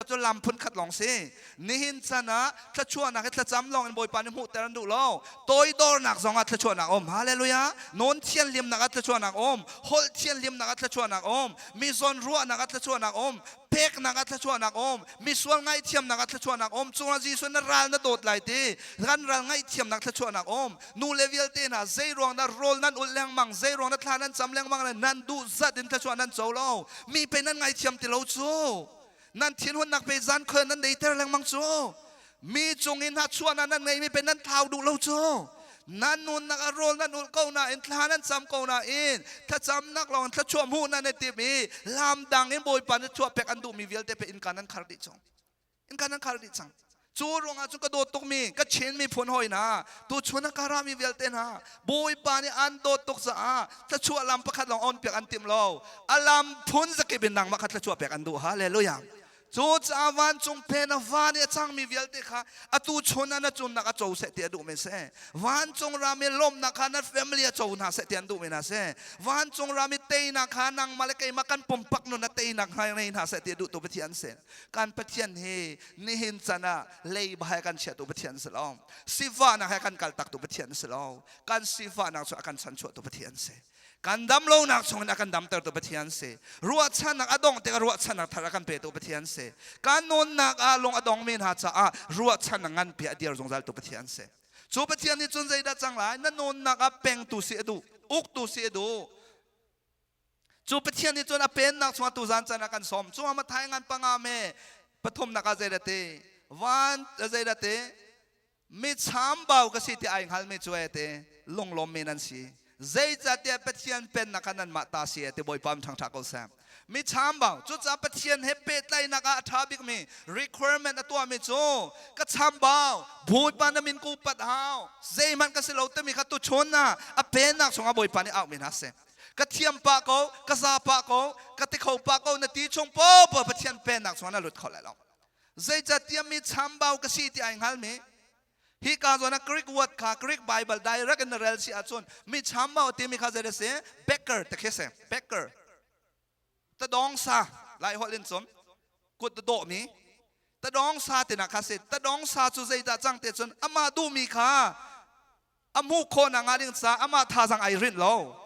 cu lam phun khat lawng si. Nihin chan ah thluachuahnak hi thlacam lawng in Bawipa nih hmuhter an duh lo. Toidornak zong ah thluachuahnak um. Hallelujah. Nawn thianhlimnak ah thluachuahnak um. Holh thianhlimnak ah thluachuahnak um. Mi zawn ruahnak ah thluachuahnak um. Peknak ah thluachuahnak um. Misual ngaihthiamnak ah thluachuahnak um. Cungah Jesuh na ral na dawt lai ti. Kan ral ngaihthiamnak thluachuahnak um. Nu le vialte hna zei ruang dah rawl nan ulh lengmang, zei ruang dah thla nan cam lengmang le nan duh zat in thluachuah nan co lo. Mi pe nan ngaithiam ti lo cu. Nan thinhunnak pe zan khoi nan deiter lengmang cu. Mi cung in hnachuahnak nan ngeimi pe nan thlau duh lo cu. Nan nunnak ah rawl nan ulh ko nain thla nan cam ko nain thlacamnak lawng thluachuah hmuh nan i tim i lam dang in Bawipa nih chuah pek an duhmi vialte pe innka nan khar dih cang. Innka nan khar dih cang. Cu ruangah cun ka dawt tukmi ka Chin miphun hawi hna tuchun ah ka rami vialte hna Bawipa nih an dawt tuk caah thluachuah lam pakhat lawng on piak an timh lo. A lam phun zakip in nangmah kha thluachuah pek an duh. Hallelujah. Cucaah vancung phen a van i a cangmi vialte kha atu chun ah na cunnak a co seh ti a duhmi a si. Vancung ram i lawmhnak kha na family a co hna seh ti an duhmi hna a si. Vancung ram i teinak kha nangmah le keimah kan pumpak nun a teinak hna ngei hna seh ti a duhtu Pathian si. Kan Pathian hi nihin can ah leiba he kan chiahtu Pathian si lo. Sifahnak he kan kaltaktu Pathian si lo. Kan sifahnak cu a kan chanchuahtu Pathian si. Kan dam lonak chungin a kan damtertu Pathian si. Ruahchannak a dongh tikah ruahchannak thar a kan petu Pathian si. Kan nunnak ah lung a dongmi hna caah ruahchannak nganpi a dir zungzaltu Pathian si. Cu Pathian nih cun zeidah cang lai? Na nunnak ah pengtu si a duh, uktu si a duh. Cu Pathian nih cun a pennak chungah tuzan can a kan sawm. Cu Mathai ngan panga me pathumnak ah zeidah ti? Van zeidah ti? Mi chambau ka si ti ai hngalmi cu e ti lunglawmmi nan si. Zeicahtiah Pathian pennak kha nanmah ta si e ti Bawipa min ṭhangṭha ko seh. Mi chambau cucaah Pathian he pehtlaihnak ah a ṭha bikmi requirement a tuahmi cu ka chambau Bawipa na min ku pat hau zeihmanh ka si lo timi kha tuchun ah a pennak chungah Bawipa nih auhmi hna si. Ka thiam pah ko, ka za pah ko, ka ti kho pah ko na ti chung poah Pathian pennak chungah na lut kho lai lo. Zeicahtiah mi chambau ka si ti ai hngalmi hi ka zawn ah Greek word kha Greek Bible direct in na rel si ahcun mi chambau timi kha zei a si? Beggar te khi si. Beggar. Tadawng sa lai holh in cun kut dawh mi tadawng sa tina kha si. Tadawng sa cu zeidah cang te cun amah duhmi kha a hmuh khawh nak hnga ding caah amah thazang ai rinh lo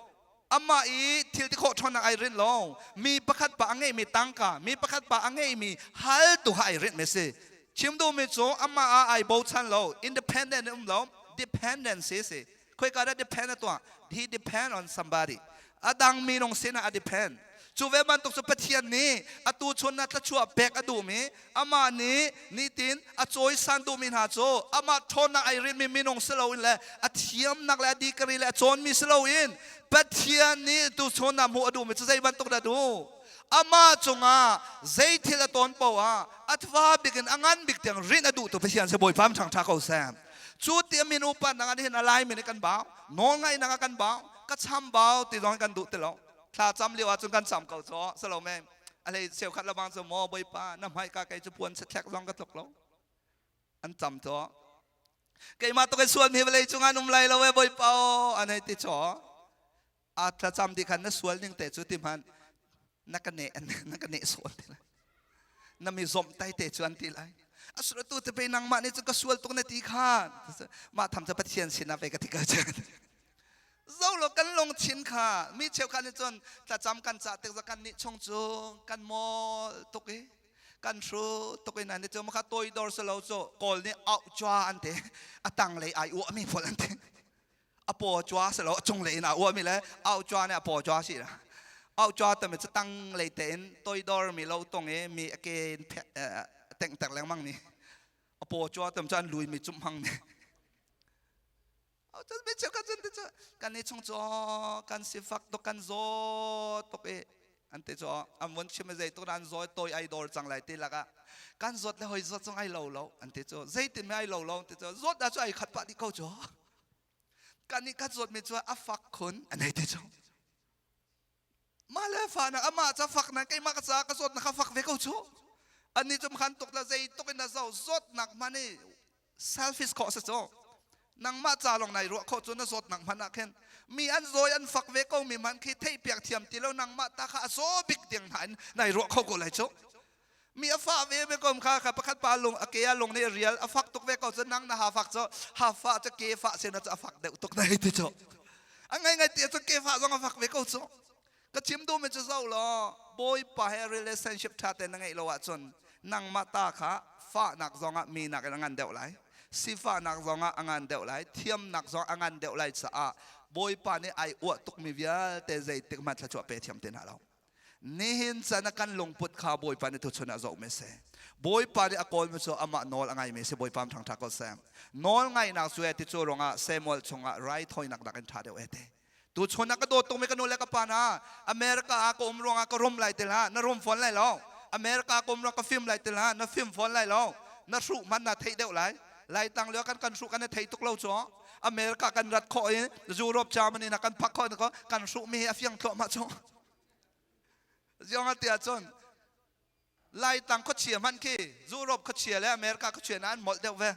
amah i thil ti khawh ṭhawnnak ai rinh lo mi pakhat pa a ngeihmi tangka mi pakhat pa a ngeihmi hal tu kha ai rinh mi si chim duhmi cu amah ah ai bochan lo independent um lo dependency si khoika dah depend a tuah he depend on somebody a dang minung sinah a depend cu ve bantuk cu Pathian nih atu chun na thluachuah pek a duhmi amah nih nitin a cawisan duhmi hna cu amah ṭhawnnak ai rinmi minung si loin le a thiamnak le a degree le a cawnmi si loin Pathian nih tu chun na hmuh a duhmi cu zei bantuk dah duh amah cungah zei thil a tawn paoh ah a thva bik in a ngan bik tiang rinh a duhtu Pathian si Bawipa ṭhangṭha ko seh cu ti a min upat nak ah nihin a lai mi nih kan bau nawlngaihnak ah kan bau ka chambau ti zong kan duh ti lo thla cam lio ahcun kan cam ko cu salo me a hlei cheukhat lebang cu maw Bawipa na hmai ka kei cu puan thlek zong ka tluk lo an cam to keimah tuk in sual mi vawlei cungah um lai lo e Bawipa o an hei ti chaw a thlacam ti khan na sual ning te cu ti hman na ka ne na ka ne sual ti lai na mi zomh tai te cu an ti lai asura tu te pe nangmah nih cu ka sual tuk na ti kha mah tham cu Pathian sinah ve ka ti ka chan zo lo kan lungthin kha mi cheukhat nih cun thlacam kan cah tik kan nih chung cu kan mawl tuk i kan hru tuk in an ti cu makha toidor si lo cu kawl nih auh chua an ti a tang lei ai uah mi phol an ti a paw chua si lo a cung lei in a uah mi le auh chua nih a paw chua si auh chua tami cu tang lei te in toidor mi lo tung i mi a ke in tengter lengmang mi a paw chua tam cu an lui mi cumh hmang mi Cun mi cheukhat cun ti cu kan i chung cu kan sifak tuk kan zaw tuk i an ti cu an vun chim zei tuk an zaw toi ai dor cang lai ti lakah kan zawt le hoi zawt zong ai lo lo an ti cu zeitin me ai lo lo ti cu zawt ah cu ai khat pah dih ko cu kan i kan zawt mi cu a fak khun an hei ti cu mah le fa nak amah ca fak na keimah ka ca ka zawt na kha fak ve ko cu ani cu khan tuk la zei tuk in na zo zawt nak hman i selfish khawh si cu nangmah ca lawng nai ruah khawh cu na zawt nak hman ah khin mi an zawi an fak ve ko mi man khi theih piak thiam ti lo nangmah ta kha a zaw bik tiang hna in nai ruah kho ko lai cu. Mi a fah ve ve kom kha kha pakhat pa lung a ke a lung nih rial a fak tuk ve ko cu nang na ha fak cu ha fah cu ke fah sin cu a fak deuh tuk na hei ti cu a ngai ngai ti cu ke fah zong a fak ve ko cu ka chim duhmi cu zo law Bawipa he relationship ṭha tein na ngeih lo ahcun nangmah ta kha fahnak zongah mi nakin a ngan deuh lai sifahnak zongah a ngan deuh lai thiamnak zong a ngan deuh lai caah Bawipa nih ai uah tukmi vialte zeitik hmanh thluachuah pe thiam ti hna lo Nihin can ah kan lungput kha Bawipa nih tuchun ah zoh mi si. Bawipa nih a kawlmi cu amah nawl a ngaimi si. Bawipa thangṭhat ko seh. Nawl ngaihnak cu e ti cu ruangah Samuel chungah raithawinak nakin ṭha deuh e ti. Tuchun ah ka dawt tukmi ka nu le ka pa hna America ah ka um ruangah ka rum lai ti hlah, na rum fawn lai lo. America ah ka um ruangah ka fim lai ti hlah, na fim fawn lai lo. Na hruh hmanh na theih deuh lai. Laitlang lio kan kan hruh kan i thei tuk lo cu. America kan rat khawh i Europe Germany na kan phak khawh ko kan hruhmi hi a fiang thluahmah cu. Ziang a ti ahcun Laitlang khuachia hmanh khi Europe khuachia le America khuachia na an molh deuh ve.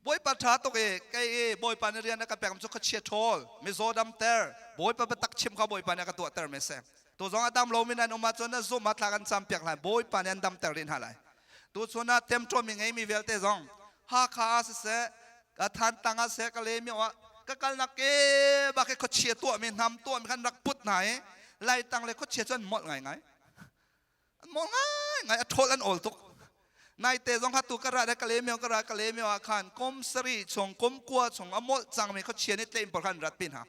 Bawipa ṭha tuk i kei i Bawipa nih rian a ka pek cu khuachia ṭhawl, mizaw damter, Bawipa biatak chim kha Bawipa nih a ka tuahter mi a si. Tu zong a dam lomi nan um ahcun na zumh ah thla kan cam piak lai. Bawipa nih an damter rih hna lai. Tuchun ah temṭawmi ngeimi vialte zong Hakha ah siseh, Thantlang ah siseh, Kalaymyo ah ka kalnak ke bak i khuachia tuahmi hnam tuahmi khan rak put hna i Laitlang le khuachia cu an molh ngaingai. An molh ngaingai, a ṭhawl an awl tuk. Naite zong kha tu ka ra le Kalaymyo ka ra Kalaymyo ah khan kum sarih chung, kum kua chung a molh cangmi khuachia nih tlein pawl khan an rat pi hna.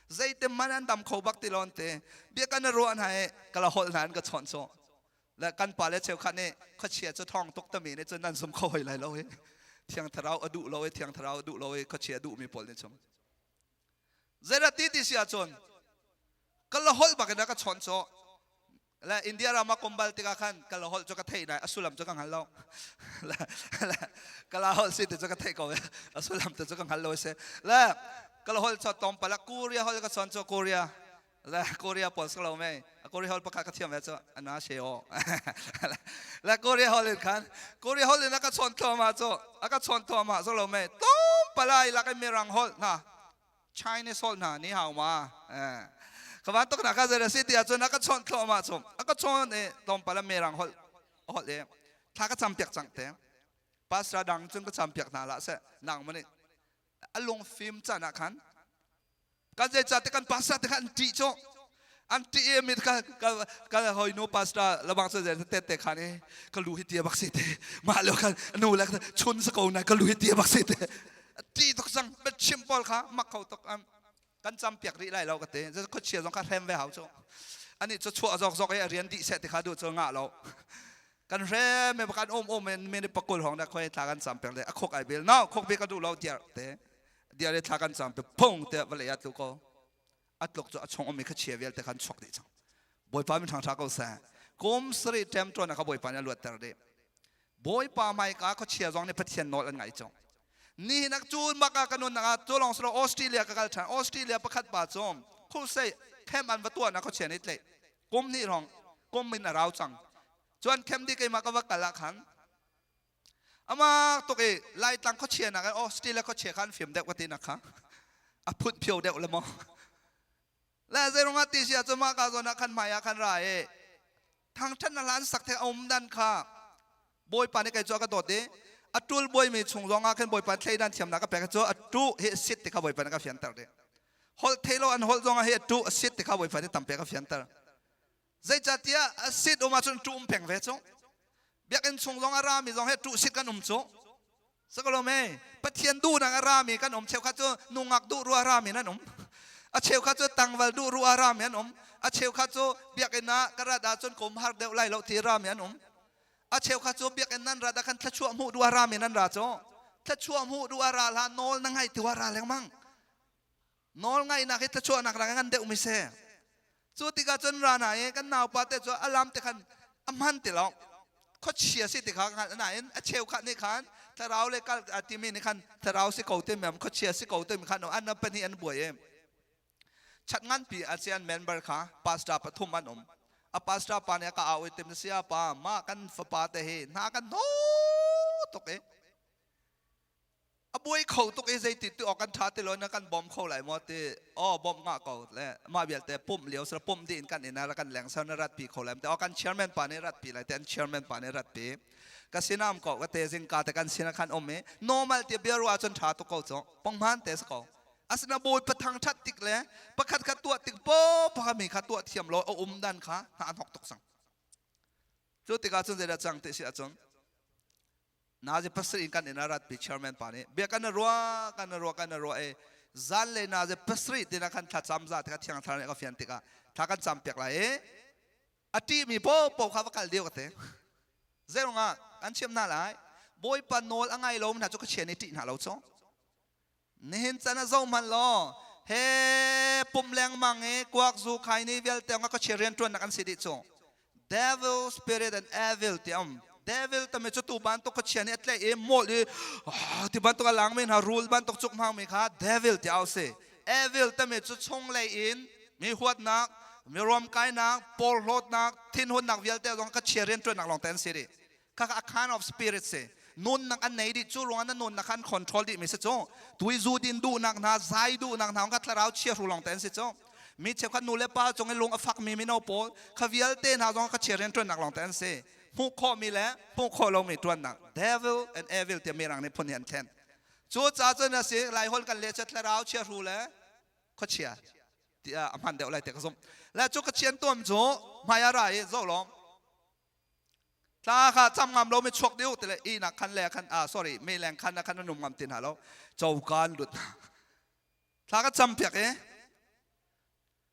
Zeitin man an dam kho bak ti lo an ti. Bia kan i ruah hna i ka la holh hna an ka chawnh sawh. Le kan pale cheukhat nih khuachia cu thawng tuk tami nih cun nan zum kho hoi lai lo hi thiang thlarau a duh lo i thiang thlarau a duh lo i khuachia a duhmi pawl nih cun zeidah ti ti si ahcun ka la holh bak in a ka chawnh cawh le India ram ah kumbal tikah khan ka la holh cu ka theih nai a sullam cu ka hngal lo ka la holh si ti cu ka theih ko a sullam te cu ka hngal lo si le ka la holh cu tom pala Korea holh ka chon cu Korea Le Korea pawl si lo mei Korea hol pakhat ka thiam ve cu ana she o le Korea hol in khan Korea hol in a ka chawn thluahmah cu a ka chawn thluahmah zo lo mei tlawm palai lak in mirang hol hna Chinese hol hna ni hau ma ka van tok na ka zera si ti ahcun a ka chawn thluahmah cu a ka chawn i tlawmpal mirang hol hol i thla ka cam piak cang te pastor dang cun ka cam piak hna la se nang mani a lungfim caan ah khan kan zeicah kan pastor te kha an ṭih cu an ṭih i mi ka ka ka hawinu pastor labang cu te te khan i ka lu hi tia bak si te mah lo khan nu le chun sa ko na ka lu hi tia bak si te ṭih tuk sang chim pawl kha mak kho tuk kan cam piak rih lai lo ka te khuachia zong kha hrem ve hau cu ani cu chuah zawk zawk i a rian dih seh ti kha duh cu ngah lo kan hrem me kan um um men men pakul hong da khoi thla kan cam piak le a khok ai bel no khok be ka duh lo tiar te diar thla kan cam pe phung te vale ya tlu ko a tluk cu a chung um mi kha chia vialte khan chuak dih cang bawipa min thang tha ko sa kum sari tem ton kha bawipa nih luat ter dih bawipa mai ka kho chia zong nih pathian nawl an ngai chung ni nak cun baka kanun nak cu long slo Australia ka kal than Australia pakhat pa cu khulsei khem an va tua na kho chia ni tle kum ni rong kum min a rau cang chuan khem di keimah ka va kal ah khan ama tuk i laitlang khuachia nak Australia khuachia khan fim deuh ka ti nak kha a phut phio deuh le maw le zeirung ah ti sia cu mah ka zawn ah khan hmai ah khan ra i thangthat na hlan sak the a um dan kha bawipa nih kei cu a ka dawt i a tul buaimi chung zong ah khan bawipa thleidan thiamnak ka pek cu a tu hi sit ti kha bawipa nih ka fianter dih holh thei lo an holh zong ah hi a tu a sit ti kha bawipa nih tampi ka fianter Zeicahtiah a sit um ahcun ṭu um peng ve cu. Biakinn chung zong a rami zong he ṭu sit kan um cu. Sakalome Pathian duhnak a rami kan um cheukhat cu nungak duh rua rami nan um. A cheukhat cu tangval duh rua rami an um. A cheukhat cu biakinn ah ka rat ahcun kum har deuh lai lo ti rami an um. A cheukhat cu biakinn nan rat ah khan thluachuah hmuh duh a rami nan ra cu. Thluachuah hmuh duh a ra hlah nawl na ngaih tu a ra lengmang. Nawlngaihnak hi thluachuahnak rak ngan deuhmi si. Cu tikah cun rana i kan naupa te cu a lam te khan a hman ti lo. Khuachia si ti kha hngalh nain a cheukhat nih khan thlarau le kal a timi nih khan thlarau si ko timi khuachia si ko timi khan an pahnih an buai i chat nganpi ASEAN member kha pastor pathum an um. A pastor pa nih a ka au i tim sia pa mah kan fapa te hi hna kan hno tuk i. A buai kho tuk i zeiti ti awk kan ṭha ti lo na kan bawm kho lai maw ti aw bawmh ngah ko le mah vialte pumh lio sila pumh dih in kan inn ah kan leng ser na rat pi kho lai te aw kan chairman pa nih rat pi lai te an chairman pa nih rat pi ka sinam ko ka te zingka te kan sin ah khan um i normal ti bia ruah cun ṭha tuk ko cu ponghman te si ko asina bawi pathang ṭhat tik le pakhat kha tuah tik po pakhat mi kha tuah thiam lo a um dan kha hna a hnok tuk sang cu tikah cun zeidah cang ti si ahcun Nazi pasarih in kan inn ah ratpi chairman pa nih bia kan ruah kan ruah kan ruah i zan le nazi pasarih tina khan thla cam za tikah thiang thlarau nih ka fian tikah thla kan cam piak lai i a ṭihmi popo kha va kal deu ka ti zeirungah kan chim hna lai bawipa nawl a ngai lo hna cu ka chia nih ṭih hna lo cu Nihin can ah zoh hmanh law he pum lengmang i kuak zu khai ni vialte nga ka chia rianṭuannak an si dih cu. Devil spirit and evil ti um. Devil tami cu tu bantuk khuachia nih a tlaih i mawlh i ti bantuk a lang mi hna rul bantuk cuk hmang mi kha devil ti au si. Evil tami cu chunglei in mi huatnak, mi ruamkainak, porhlawtnak, thinhunnak vialte zong ka chia rianṭuannak lawng te an si dih. Khakha a kind of spirit si. Nunnak an nei dih cu ruangah na nunnak kha an control dih mi si cu. Tui zu din duhnak hna, zai duhnak hna kha thlarau chia hru lawng te an si cu. Mi cheukhat nu le pa cung i lung a fak mi mino pawl kha vialte hna zong kha chia rian ṭuannak lawng te an si. Hmuh khawh mi le hmuh khawh lomi ṭuannak devil and evil tiah mirang nih phun hi an thlen. Cu ca cun a si Laiholh kan leh cu thlarau chia hru le khuachia tiah a hman deuh lai ti ka zumh. Le cu ka chian tuam cu hmai ah ra i zoh lawng Tla kha cam ngam lo mi chuak deuh tile ihnak khan le khan ah sorry me leng khan na khan an um ngam ti hna lo coka an lut thla ka cam piak i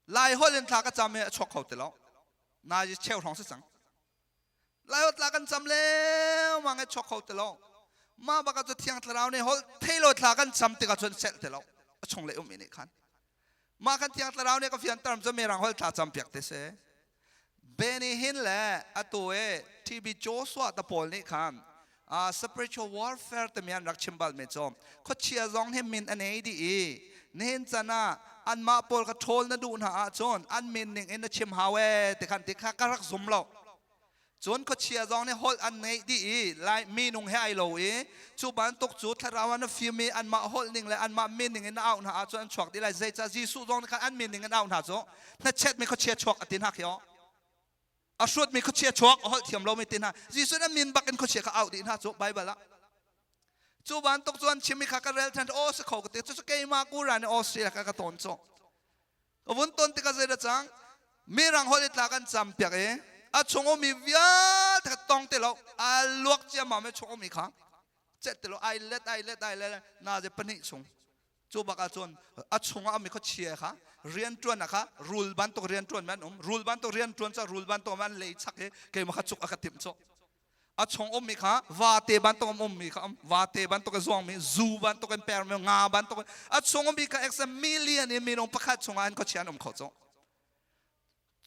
lai holh in thla ka cam i a chuak kho ti lo na i cheu hrawng si cang lai holh thla kan cam lengmang i chuak kho ti lo mah baka cu thiang thlarau nih holh thei lo thla kan cam tikah cun celh ti lo a chung le um i nih khan Mah kan Thiang Thlarau nih ka fianter cu mirang holh thla campiak te si. Benny Hinn le atu i TB Joshua te pawl nih khan spiritual warfare timi an rak chim bal mi cu khuachia zong hi min an ei dih i nihin can ah anmah pawl kha ṭhawl na duh hna ahcun an min ning in na chim hau ee ti khan ti kha ka rak zum lo. Cun khuachia zong nih holh an ngeih dih i lai minung he ai lo i cu bantuk cu thlarau an fim i anmah holh ning le anmah min ning in na auh hna ahcun an chuak dih lai. Zeicah Jesuh zong nih khan an min ning in auh hna cu hnachet mi khuachia chuak a ti hna khi aw. A hrut mi khuachia chuak a holh thiam lomi ti hna. Jesuh nih min bak in khuachia kha auh dih hna cu Baibal ah. Cu bantuk cu an chim i kha ka rel than aw si kho ka ti. Cucu keimah kura nih Australia ka ka tawn cu. Ka vun ton tikah zei dah cang? Mirang holh i tla kan cam piak i a chung ummi vialte kha tong ti lo a luak ciammam i chung ummi kha cet ti lo ai let ai let ai let na je pahnih chung cu bak ah cun a chungah ummi khuachia kha rianṭuan ah kha rul bantuk rianṭuan man um rul bantuk rianṭuan cu rul bantuk man lei chak i keimah kha cuk a ka timh cu a chung ummi kha vate bantuk um ummi kha um vate bantuk a zuangmi zu bantuk in permi nga bantuk a chung ummi kha exa million in minung pakhat chungah an khuachia an um kho cu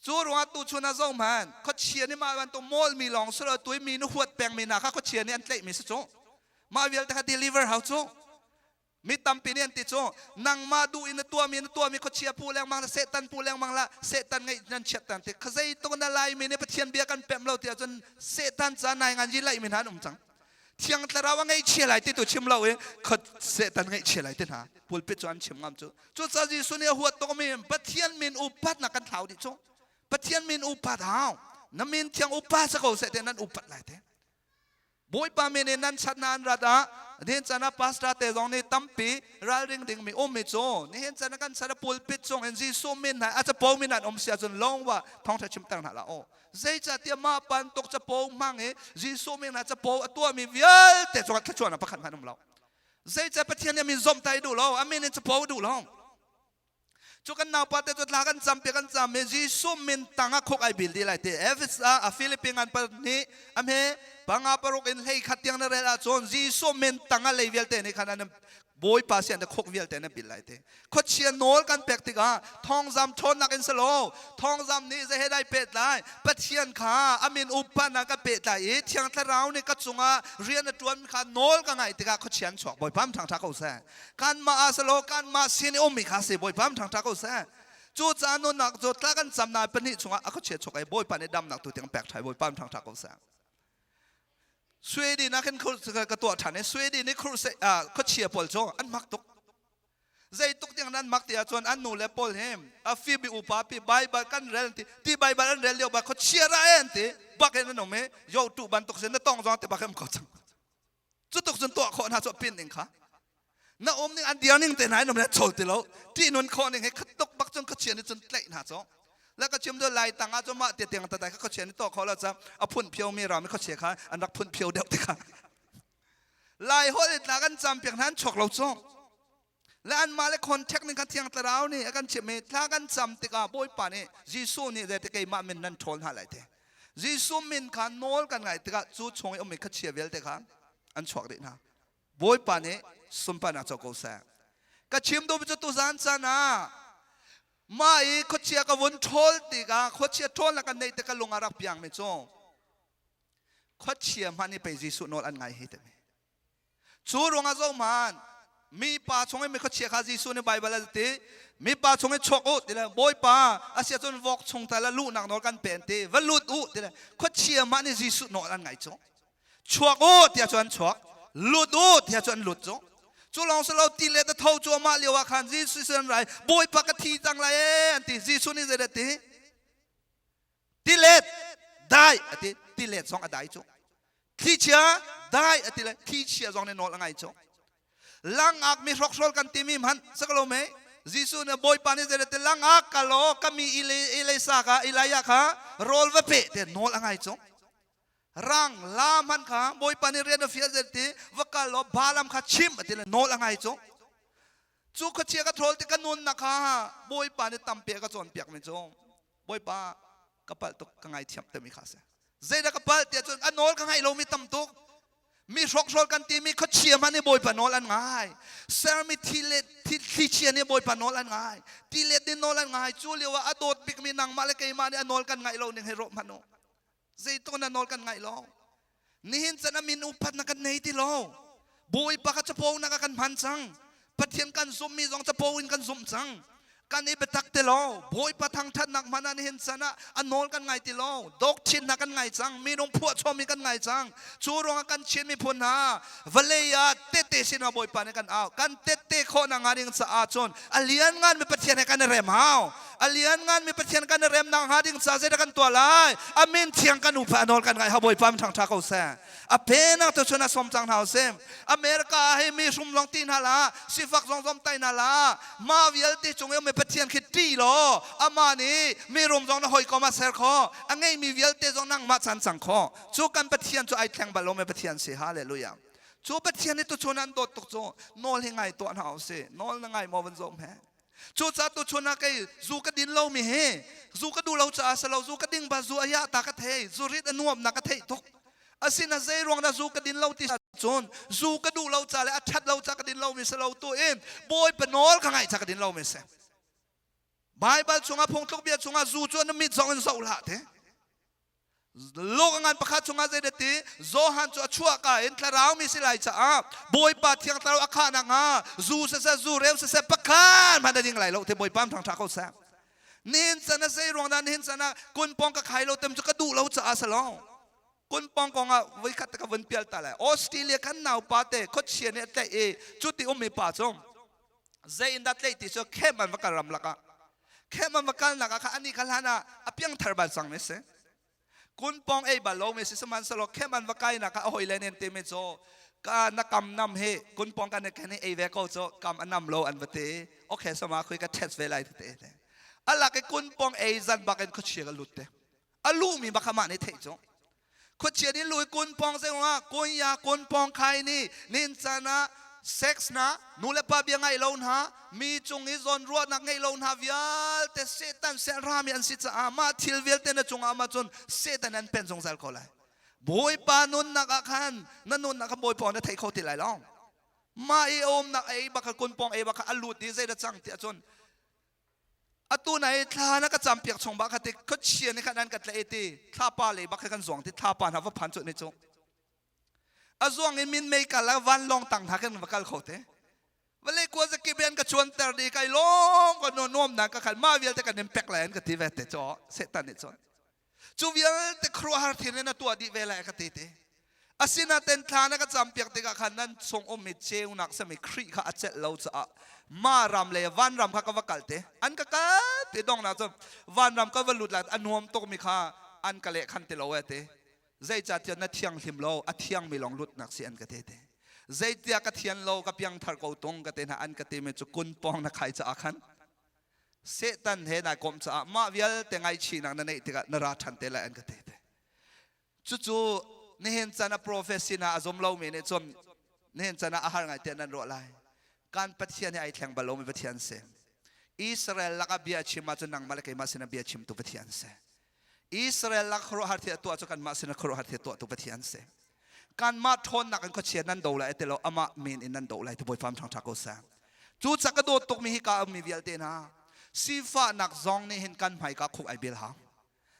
cu ruangah tu chun ah zo hman khuachia nih mah bantuk mawlmi lawng silo tui mi nu huat pengmi hna kha khuachia nih an tlaihmi si cu mah vialte kha deliver hau cu Mi tampi nih an ti cu nangmah duh in na tuahmi na tuahmi khuachia pu lengmang la Satan pu lengmang la Satan ngeih nan chiat tan ti khazei tuk na Laimi nih Pathian bia kan pemh lo ti ahcun Satan ca nai ngan yi laih mi hna an um cang Thiang Thlarau a ngaihchia lai ti tu chim lo i Satan ngaihchia lai ti hna pulpit cu an chim ngam cu cucaah Jesuh nih a huat tuk mi Pathian min upatnak kan thlau dih cu Pathian min upat hau na min thiang upa sa ko seh te nan upat lai te Bawipa min in nan chat na an rat ah nihin chan ah pastor te zong nih tampi ralring ding mi um mi cu nihin chan ah kan chan ah pulpit cung in Jesuh min hna a capo min an um si ahcun lawng wa thawngtha chim ter hna la aw zeicahtiah mah bantuk capo hmang i Jesuh min hna capo a tuahmi vialte cungah thluachuahnak pakhat hmanh um lo zeicah Pathian nih a min zomhtai duh lo a min in capo duh lo Cu kan naupa te cu thla kan cam pi kan cam i Jesuh min tang ah khuk ai bil dih lai ti. Efes ah a Philippine an pahnih a hme panga paruk in hlei khat tiang na rel ahcun Jesuh min tang ah lei vialte nih khan an Bawipa sian te khuk vialte na bil lai ti. Khuachia nawl kan pek tikah thawngzam ṭhawnnak in silo thawngzam nih zei he dai pehtlai Pathian kha a min upa ka pehtlai i Thiang Thlarau nih ka cungah rian a ṭuan kha nawl ka ngaih tikah khuachia an chuak Bawipa ṭhangṭha ko seh. Kanmah ah selaw kanmah sin i ummi kha si Bawipa ṭhangṭha ko seh. Cu caah nunnak cu tla kan cam na pahnih chungah a khuachia chuak i Bawipa nih damnak tu tiang pek ṭhai Bawipa ṭhangṭha ko seh. Sweden ah khin ka tuah ṭhan i Sweden i khuachia pawl cu an mak tuk. Zei tuk tiang nan mak ti ahcun an nu le pawl hi a fimi upa pi Bible kan rel ti ti Bible an rel lio ba khuachia ra e an ti bak in an um i yo tu bantuk sin na tong zong ti bak in ko cang. Cu tuk cun tuah khawh hna cu pin ning kha. Na um ning an dir ning te hna in um le chol ti lo. Ti nun khawh ning he khat tuk bak cun khuachia nih cun tlaih hna cu. Le ka chim do lai tang ah cu mah te tiang tatai kha khuachia nih tuah khawh lo ca a phun phio mi ram i khuachia kha an rak phun phio deuh ti kha. Lai holh tla kan cam piak hna an chuak lo cu. Le anmah le contact ning kha thiang thlarau nih a kan chimh i thla kan cam tikah Bawipa nih Jesuh nih zeiti keimah min nan ṭhawl hna lai ti. Jesuh min kha nawl kan ngaih tikah cu chung i ummi khuachia vialte kha an chuak dih hna. Bawipa nih sunparnak co ko seh. Ka chim duhmi cu tuzan caan ah mah i khuachia ka vun ṭhawl tikah khuachia ṭhawlnak kan neih tikah lung a rak piangmi cu khuachia hmanh nih pei Jesuh nawl an ngai hi timi. Cu ruangah zohhmanh, mipa chung i mikhuachia kha Jesuh nih Baibal a ti, mipa chung i chuak u ti le Bawipa a si ahcun vok chung tal ah luhnak nawl kan pe an ti, va lut u ti le khuachia mah nih Jesuh nawl an ngai cu. Chuak u tiah cun an chuak, lut u tiah cun an lut cu. Cu lawng si lo ti le ta tho cu amah lio ah khan Jesuh sin an rai, Bawipa ka thi cang lai ee an ti. Jesuh nih zeidah ti? Tilet dai a ti. Tilet zong a dai cu. Thlichia dai a ti le thlichia zong nih nawl a ngai cu. Langak mi hrokhrawl kan timi hmanh sakalo me Jesuh nih Bawipa nih zei ti langak kalo kami Elisa kha Elijah kha rawl va pe te nawl a ngai cu. Rang la hmanh kha Bawipa nih rian a fial zei ti va kal law Balaam kha chim a ti le nawl a ngai cu. Cu khuachia ka thawl ti ka nunnak kha Bawipa nih tampi a ka cawnpiak mi cu Bawipa ka palh tuk ka ngaithiam timi kha a si. Zeidah ka palh tiah cun a nawl ka ngaih lomi tam tuk. Mi hrokhrawl kan timi khuachia hmanh nih Bawipa nawl an ngai. Sermi thi le thlichia nih Bawipa nawl an ngai. Tilet nih nawl an ngai. Cu lio ah a dawt bikmi nangmah le keimah nih a nawl kan ngaih lo ning hei ruah hmanh u. Zeitluk na nawl kan ngaih lo. Nihin can a min upat na kan nei ti lo. Bawipa kha capo nak ah kan hman cang. Pathian kan zumhmi zong capo in kan zumh cang. Kan i biatak ti lo. Bawipa thangthatnak hmanh ah nihin can ah a nawl kan ngai ti lo. Doctrine hna kan ngai cang. Minung phuahchawmmi kan ngai cang. Cu ruangah kan Chin miphun hna vawlei ah tette sin ah Bawipa nih kan au. Kan tette khawh nak hnga ding caah cun a lianngan mi Pathian he kan i rem hau. A lianngan mi Pathian kan i rem nak hnga ding ca zeidah kan tuah lai? A min thiang kan upa a nawl kan ngaih ha Bawipa min ṭhangṭha ko seh. A penak tu chun a som cang hna usih. America ah hei mi hrum lawng ti hna la, sifak zong zom tai hna la, mah vialte cung i um mi Pathian khi ṭih law amah nih mi rum zong na hawikom ah ser khawh, a ngeimi vialte zong nangmah chan cang khawh. Cu kan Pathian cu ai thleng bal lo mi Pathian si. Hallelujah. Cu Pathian nih tuchun an dawt tuk cu nawl hi ngai tuah hna usih. Nawl na ngai maw van zawm he? Cucaah tuchun ah kei zu ka din lomi hi zu ka duh lo caah si lo zu ka ding ba zu a yah ta ka thei zu rit a nuamnak ka theih tuk asina zei ruang dah zu ka din lo ti cun zu ka duh lo ca le a ṭhat lo ca ka din lomi si lo tu in Bawipa nawl ka ngaih ca ka din lomi si Baibal chungah phungtluk bia chungah zu cu na mit zong in zoh hlah te Luka ngan pakhat chungah zeidah ti Johan cu a chuahka in thlarau mi si lai caah Bawipa thiang thlarau a khah nakhnga zu siseh zu reu siseh pakhat hmanh a ding lai lo te Bawipa thang ṭha ko seh. Nihin can ah zei ruang dah nihin can ah kunpong ka khai lo tem cu ka duh lo caah si lo. Kunpong kong ah voikhat te ka vun pial ta lai. Australia kan naupa te khuachia nih a tlaih i cuti ummi pa cu zei in dah tlaih ti cu camp an va kal ramlak ah camp an va kalnak ah kha ani kha hlan ah a piangthar bal cang mi si kunpong ei bal lo mi si sihmanhsehlaw camp an va kainak ah a hoi le nen te mi cu ka na kam nam hi kunpong kan kan ei ve ko cu kam a nam lo an va ti okay sama khui ka test ve lai te te alak i kunpong ei zan bak in khuachia ka lut te a lu mi bak mah nih theih cu khuachia nih lui kun pong zeungah kun ya kun pong khai ni nin chan ah sex na nu le pa bia ngai lo hna mi cung i zawn ruahnak ngei lo hna vialte Satan sel rami an si caah mah thil vialte na cungah ma cun Satan an pen zungzal ko lai Bawipa nunnak ah khan na nunnak kha Bawipa na thei kho ti lai lo mah i umnak ei bak kun pong ei bak a lut i zeidah cang ti ahcun Atu na i thla na ka campiak chung ba kha ti khuachia nih khan an ka tlaih ti thlapa lei bak kha kan zuang ti thlapa hna va phan cu ni cu a zuang in min mei kal ah vanlawng tang hna kan va kal kho te vale kua zakip an ka chuan ter di kai lawng ka no nuam na ka khal ma vialte kan in pek lai an ka ti ve te cho setan nih cun cu vialte khuaruahhar thil in a tuah dih ve lai ka ti te. Asinain thla na ka campiak tikah khan nan chung ummi ceunak sami Khrih kha a celh lo caah mah ram le vanram kha ka va kal te. An ka kal te donghnak cu vanram ka va lut lai a nuam tukmi kha an ka leh khan ti lo e te. Zeicahtiah na thianghlim lo, a thiangmi lawng lutnak si an ka te te. Zeitiah ka thian lo, ka piangthar ko tung ka te hna an ka timi cu kun pawng na khai caah khan Satan he nai komh caah mah vialte ngaihchihnak na neih tikah na ra ṭhan te lai an ka te te. Cucu nihin chan ah prophecy hna a zum lomi nih cun nihin chan ah a har ngai tiah nan ruah lai. Kan Pathian hi ai thleng bal lomi Pathian si. Israel lakah bia chim ahcun nangmah le keimah sinah bia chimtu Pathian si. Israel lak khuaruahhar thil a tuah cu kanmah sinah khuaruahhar thil tuahtu Pathian si. Kanmah ṭhawnnak in khuachia nan do lai ti lo amah min in nan do lai ti Bawipa ṭhangṭha ko seh. Cu ca ka dawt tukmi hi ka ummi vialte hna sifahnak zong nih hin kan hmai ka khuk ai bil hau.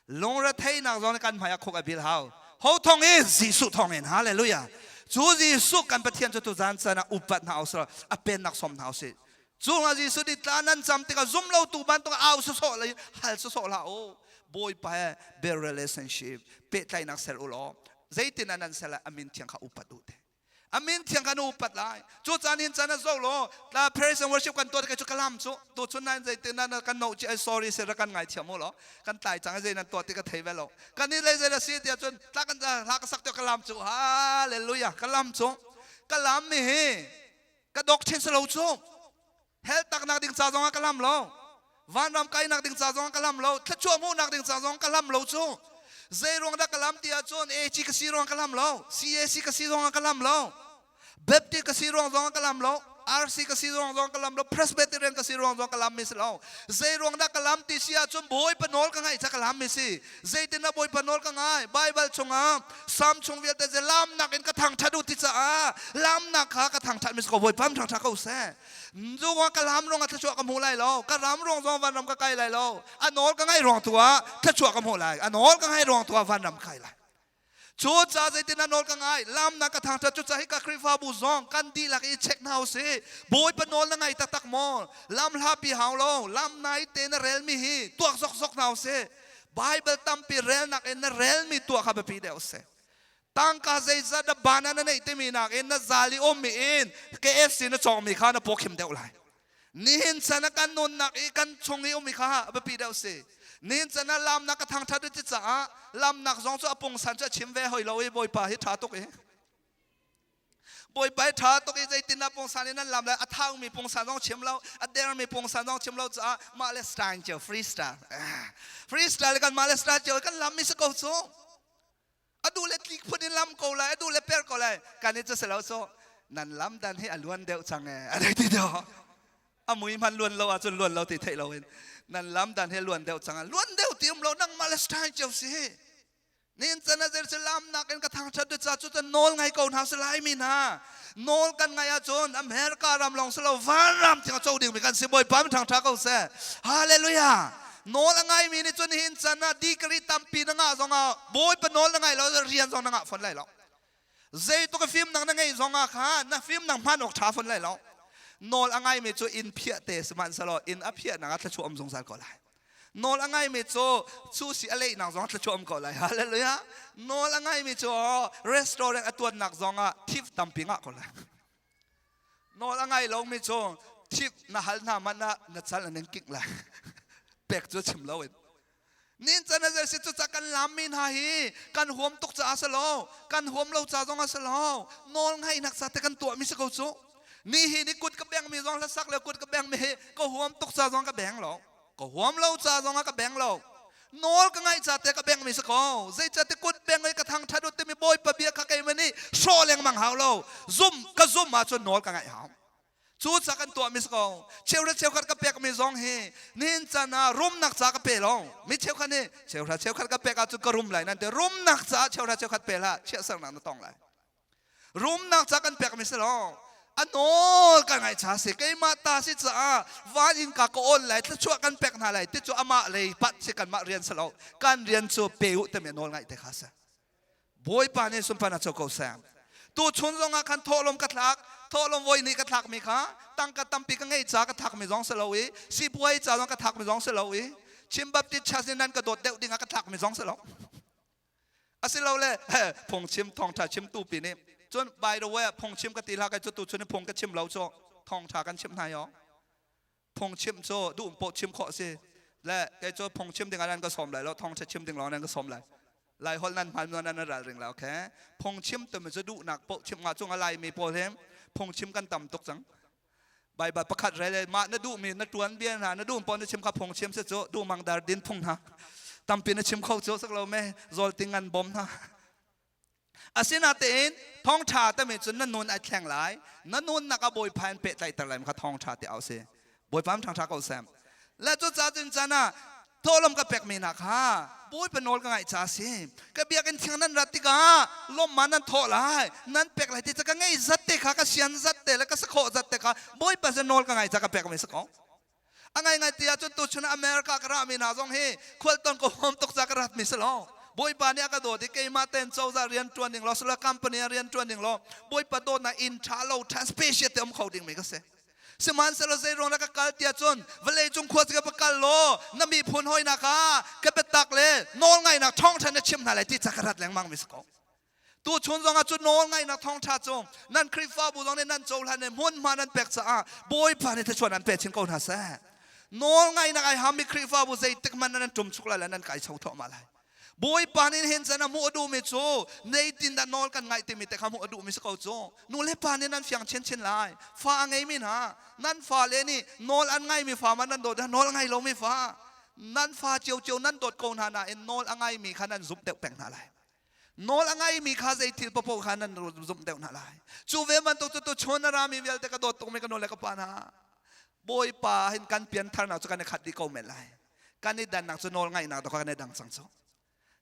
Lungretheihnak zong kan hmai ah khuk a bil hau. Ho thong in Jesuh thong in hallelujah. Cu Jesuh kan Pathian cu tuzan chan ah upat hna usih a pennak som hna usih. Cu nga Jesuh nih tla nan cam tikah zum lo tu bantuk au sawsawh le hal sawsawh hlah u. Bawipa he be relationship pehtlaihnak ser u law zeitin ah nan ser lai a min thiang kha upat u te. A min thiang kan upat lai. Cu caan hin caan a zo law tla praise and worship kan tuah tikah cu kalam cu tu chun nan zei te nan kan no chi ai sorry se ra kan ngai thiam u law kan tlai cang zei nan tuah ti ka thei ve lo. Kan ni lei zei la si tiah cun tla kan hla ka sak te kalam cu hallelujah kalam cu kalam mi hi ka dok chin se lo cu hell taknak ding ca zong ah ka lam lo vanram kainak ding ca zong ah ka lam lo thluachuah hmuhnak ding ca zong ka lam lo cu zei ruang dah ka lam ti ahcun AG ka si ruang ka lam lo CAC ka si zong ah ka lam lo Baptist ka si ruang zong ah ka lam lo RC ka si ruang zong ka lam lo Presbyterian ka si ruang zong ka lam mi si lo zei ruang dah ka lam ti si ahcun Bawipa nawl ka ngaih ca ka lam mi si zeitin dah Bawipa nawl ka ngai Bible chungah Sam chung vialte ze lamnak in ka thangṭhat u ti caah lamnak kha ka thangṭhat mi si ko Bawipa thangṭhat ko seh Zungah ka lam ruangah thluachuah ka hmu lai lo. Ka ram ruang zong vanram ka kai lai lo. A nawl ka ngaih ruang tu ah thluachuah ka hmu lai. A nawl ka ngaih ruang tu ah vanram kai lai. Cu ca zeitin a nawl ka ngai lam na ka thangṭhat cu ca hi ka Khrihfabu zong kan dihlak i check hna usih. Bawipa nawl na ngai taktak maw? Lam hlapi hau lo. Lam nai te na relmi hi tuak zokzok hna usih. Bible tampi relnak in na relmi tuah kha biapi deuh sih. Tangka zeizat na ban ah na neih timi nakin na zal i ummi in KFC na cawkmi kha na pawkhim deuh lai. Nihin chan ah kan nunnak i kan chung i ummi kha a biapi deuh si. Nihin chan ah lamnak ka thangṭhat ti caah lamnak zong cu a pungsan cu a chim ve hoi lo i Bawipa hi ṭha tuk i Bawipa hi ṭha tuk i zeitin ah pungsan in nan lam lai a thaumi pungsan zong chim lo a dermi pungsan zong chim lo caah mah le style cio freestyle freestyle kan mah le style cio kan lam mi si ko cu A duh le tlik phun in lam ko lai, a duh le per ko lai. Kan i cu si lo so nan lam dan hi a luan deuh cang e. A ti deuh. A mui hman luan lo ahcun luan lo ti theih lo in nan lam dan hi luan deuh cang. Luan deuh ti um lo nangmah le style cio si. Nin chan a zer si lam nak in ka thangthat du cha cu tan nawl ngai ko hna si lai mi hna. Nawl kan ngai ahcun America ram lawng si lo van ram tiang co ding mi kan si Bawipa mi thangtha ko seh. Hallelujah. Nawl a ngai mi nih cun hin chan ah degree tampi na ngah zong ah Bawipa nawl na ngai lo rian zong na ngah fawn lai lo. Zei tuk fimnak na ngeih zong ah kha na fimnak hman awk ṭha fawn lai lo. Nawl a ngai mi cu inn phiah te sihmanhsehlaw inn a phiahnak ah thluachuah um zungzal ko lai. Nawl a ngaimi cu sushi a leihnak zong thluachuah um ko lai. Hallelujah. Nawl a ngaimi cu restaurant a tuannak zong ah thif tampi ngah ko lai. Nawl a ngai lomi cu thif na hal hna man ah na cal an in kingh lai. Pek cu chim lo in. Nin can a si cu ca kan lammi hna hi kan huam tuk caah si lo, kan huam lo ca zong a si lo. Nawl ngaihnak ca te kan tuahmi si ko cu. Ni hi ni kut ka bengmi zong hlasak le kut ka bengmi hi ka huam tuk ca zong ka beng lo. Ka huam lo ca zong ah ka beng lo. Nawl ka ngaih ca te ka beng mi si ko. Zeicah kut beng i ka thangṭhat u timi Bawipa bia kha keimah nih hrawh lengmang hau lo. Zum ka zum ahcun nawl ka ngaih hau. Cu ca kan tuah mi si ko. Cheuhra cheukhat ka pek mi zong hi nihin caan ah rumnak ca ka pe lo. Mi cheukhat nih cheuhra cheukhat ka pek ahcun ka rum lai nan ti. Rumnak caah cheuhra cheukhat pe hlah. Chiahsernak na tong lai. Rumnak ca kan pekmi si lo. A nawl ka ngaih cha si keimah ta si caah van in ka ka awl lai thluachuah kan pek hna lai ti cu amah lei pat si kanmah rian si lo kan rian cu pe u timi nawl ngaih te kha si Bawipa nih sunparnak co ko seh tu chun zong ah khan thawhlawm ka thlak thawhlawm voi nih ka thlak mi kha tangka tampi ka ngei ca ka thlak mi zong si lo i sipuai ca zong ka thlak mi zong si lo i Chin Baptist Church nih nan ka dawt deuh ding ah ka thlak mi zong si lo. Asilole phungchim thawngṭha chimtu pi nih cun, by the way, phungchim ka ti hlah, kai cu tu chun phung ka chim lo cu, thawngṭha kan chimh hna yo. Phungchim cu duh poh chim khawh si le kei cu phungchim ding ah nan ka sawm lai lo, thawngṭha chim ding lawng nan ka sawm lai. Lai holh nan hman nan ral ring la. Okay, phungchim tumi cu duhnak poh chim nga chung a Laimi pawl he phungchim kan tam tuk cang. Baibal pakhat rel, mah na duhmi na tuan bia hna na duh pawl na chim kha phungchim si cu. Duh mang dar din phung hna tampi na chim kho cu sak lo me zawl ting an bom hna. Asinatein thawngṭha tami cun na nun ai thleng lai, na nunnak a Bawipa in pehtlaihter lai kha thawngṭha ti au si. Bawipa ṭhangṭha ko sem le cu ca cun caan ah thawhlawm ka pekmi hna kha Bawipa nawl ka ngaih ca si. Ka biakinn thiang nan rat tikah lawmman nan thawh lai, nan pek lai ti ca ka ngei zat te kha, ka sian zat te le ka sakhawh zat te kha Bawipa sin nawl ka ngaih ca ka pekmi si ko. A ngaingai ti ahcun tuchun America ka rami hna zong hi khualton ka huam tuk ca ka rat mi si lo. Bawipa nih a ka dawt i keimah ten cozah rian ṭuan ding law sila company ah rian ṭuan ding law Bawipa dawtnak inn ṭha lo ṭha special te um kho ding mi ka si. Sihmanhsehlaw zei ruang dah ka kal tiah cun vawlei cung khua ka va kal law na miphun hawinak ah ka biatak le nawlngaihnak ṭhawngṭha na chim hna lai ti ca ka rat lengmang mi si ko. Tuchun zong ah cu nawlngaihnak thawngṭha cu nan Khrihfabu zong nih nan cohlan i hmunhma nan pek caah Bawipa nih thluachuah nan pe chin ko hna seh. Nawlngaihnak ai hammi Khrihfabu zeitik hmanh nan ṭum chuk lai le nan kai cho thawhmah lai. Bawipa nih hin cun a hmuh a duhmi cu zeitindah nawl kan ngaih timi te kha hmuh a duhmi si ko cu. Nu le pa nih nan fiang chinchin lai. Fa a ngeimi hna, nan fale nih nawl an ngaimi fa ma nan dawt, nawl a ngai lomi fa? Nan fa ciocio nan dawt ko hna nain nawl a ngaimi kha nan zumh deuh peng hna lai. Nawl a ngaimi kha zei thil paoh kha nan zumh deuh hna lai. Cu ve bantuk cu tuchun a rami vialte ka dawt tukmi ka nu le ka pa hna, Bawipa hin kan piantharnak cu kan i khat dih ko men lai. Kan i dannak cu nawl ngaihnak to kan i dang cang cu.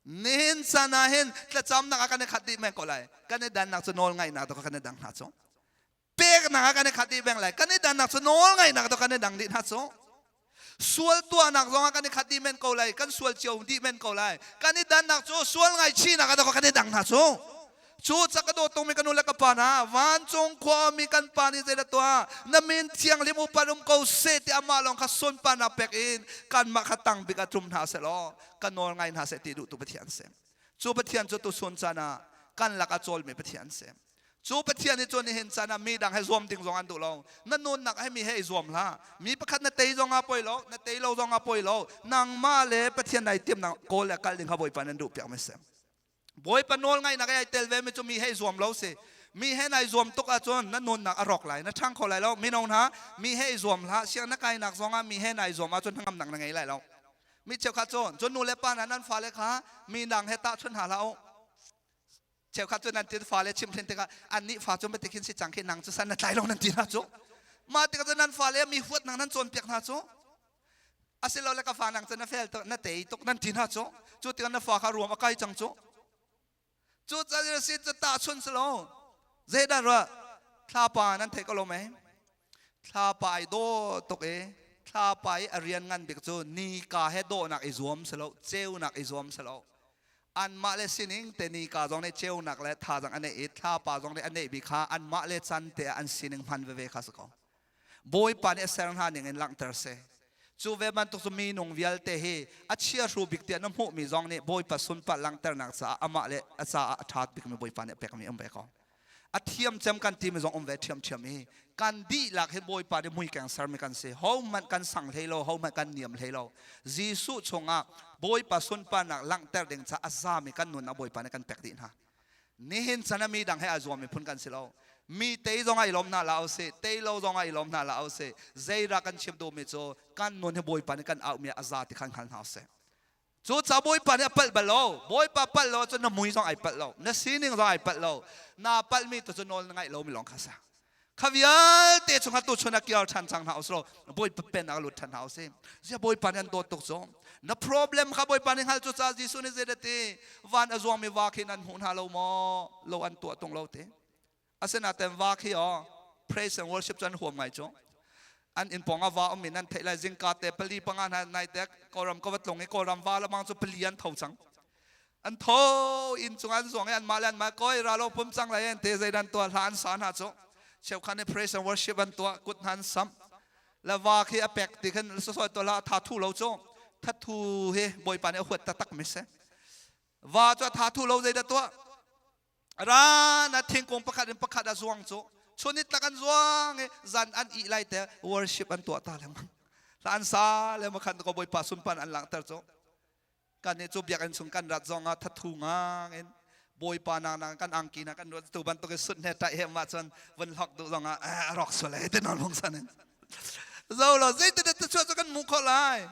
Nihin caan ah hin thlacamnak ah kan i khat dih men ko lai. Kan i dannak cu nawl ngaihnak to kan i dang hna cu. Peknak ah kan i khat dih beng lai. Kan i dannak cu nawl ngaihnak to kan i dang dih hna cu. Sual tuahnak zong ah kan i khat dih men ko lai. Kan sual cio dih men ko lai. Kan i dannak cu sual ngaihchihnak ah kan i dang hna cu. Cu ca ka dawt tungmi ka nu le ka pa hna, vancung khuami kan pa nih zeidah tuah, na min thianghlim upat um ko seh ti amah lawng kha sunparnak pek in kanmah kha tang bik ah tlum hna seh law ka nawl ngai hna seh ti duhtu Pathian si. Cu Pathian cu tuchun caan ah kan lakah cawlmi Pathian si. Cu Pathian nih cun nihin caan ah mi dang he zuam ding zong an duh lo. Na nunnak he mi he i zuam hlah. Mi pakhat na tei zong ah poi lo, na tei lo zong ah poi lo. Nangmah le Pathian nai timnak kawl le kal ding kha Bawipa nan duh piak mi si. Bawipa nawl ngaihnak ai tel ve mi cu mi he i zuam lo si. Mi he nai zuam tuk ahcun na nunnak a rawk lai, na ṭhang kho lai lo. Mino hna, mi he i zuam hlah. Siang na kainak zong ah mi he nai zuam ahcun hnangamnak na ngei lai lo. Mi cheukhat cu cun nu le pa hna nan fale kha mi dang he tahchunh hna hlah u. Cheukhat cu nan tin fale chimhhrin tikah annih fa cu matik hin si cang khi, nang cu san na tlai lo nan ti hna cu. Mah tikah cun nan fale mi huatnak nan cawnpiak hna cu. Asilole ka fa nang cu na fel tuk, na tei tuk nan ti hna cu. Cu tikah na fa kha ruam a kai cang cu. Cu ca si cu tahchun si lo. Zeidah ruah thlapa nan theih ko lo mei? Thlapa ai dawh tuk i thlapa i a rian ngan bik cu nika he dawhnak i zuam si lo, ceunak i zuam si lo. Anmah le sining te nika zong nih ceunak le thazang a neih i thlapa zong nih a neih bik kha anmah le can te ah an sining hman veve kha si ko. Bawipa nih a ser hna ning in langhter si. Cu ve bantuk cu minung vialte hi a chiahru bik tiah na hmuhmi zong nih Bawipa sunpar langhternak caah amah le a caah a ṭha bikmi Bawipa nih a pekmi um ve ko. A thiam cem kan timi zong um ve ṭhiamṭhiam i kan dihlak hi Bawipa nih muikeng sermi kan si. Hohmanh kan sang hlei lo, hohmanh kan niam hlei lo. Jesuh chungah Bawipa sunparnak langhter ding caah a zami kan nun ah Bawipa nih kan pek dih hna. Nihin chan ah mi dang he aa zuammi phun kan si lo. Mi tei zong ah i lawm hna la usih, tei lo zong ah i lawm hna la usih. Zeidah kan chim duhmi cu kan nun hi Bawipa nih kan auhmi a za ti khan hngal hna usih. Cu ca Bawipa nih a palh bal lo. Bawipa palh lo ahcun na mui zong ai palh lo, na sining zong ai palh lo. Naa palhmi tu cu nawl na ngaih lomi lawng kha si. Kha vialte chungah tuchun ah kiar ṭhan cang hna usih law Bawipa pen ah lut ṭhan hna usih. Zia Bawipa nih an dawt tuk cu. Na problem kha Bawipa nih hngal cu ca Jesuh nih zeidah ti van a zuangmi va khi nan hmuh hna lo maw? Lo an tuah tung lo ti. Asinain va khi aw praise and worship cu an huam ngai cu. An inn pawng ah va um in an theih lai zingka te pali panga hna nai te Kawlram ka va tlung i Kawlram va lamang cu pali an tho cang. An tho inn cung an zuang i anmah le anmah koi ralo pum cang lai an te zeidan tuah hla an sa hna cu. Cheukhat nih praise and worship an tuah, kut hna an samh le va khi a pek ti khin sosoi to la tha thu lo cu. Thathu hi Bawipa nih a huat taktak mi si. Va cu a tha thu lo zeidah tuah? Ra na thingkung pakhat in pakhat a zuang cu chun ni tlak an zuang i zan an ih lai te worship an tuah ta lengmang. Hla an sa le makhan ko Bawipa sunpan an langhter cu. Kan nih cu biakinn chung kan rat zong ah thathu ngang in Bawipa nak nak kan angki na kan ruat tu bantuk in sut hne tai he ma cun vun hlok duh zong ah a rawk sual he te non hung san in. Zo lo zei te te chuah cu kan mu kho lai.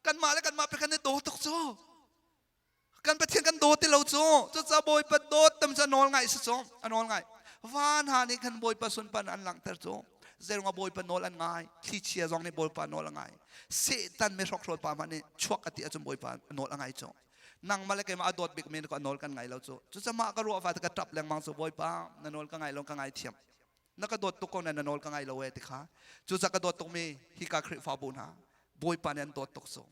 Kan mah le kan mah pe kan i daw tuk cu. Kan Pathian kan daw ti lo cu. Cucaah Bawipa dawt tam cu a nawl ngai si cu. A nawl ngai. Van ha nih khan Bawipa sunpan an langhter cu. Zeirung ah Bawipa nawl an ngai. Thlichia zong nih Bawipa nawl a ngai. Satan mi hrokhrawl pa hmanh nih chuak a ti ahcun Bawipa nawl a ngai cu. Nangmah le keimah a dawt bik mi ka nawl kan ngai lo cu. Cucaah mah ka ruah fa ka ṭap lengmang cu Bawipa na nawl ka ngai lo ka ngai thiam. Na ka dawt tuk ko na na nawl ka ngai lo e ti kha. Cucaah ka dawt tukmi hika Khrihfabu hna Bawipa nih an dawt tuk cu.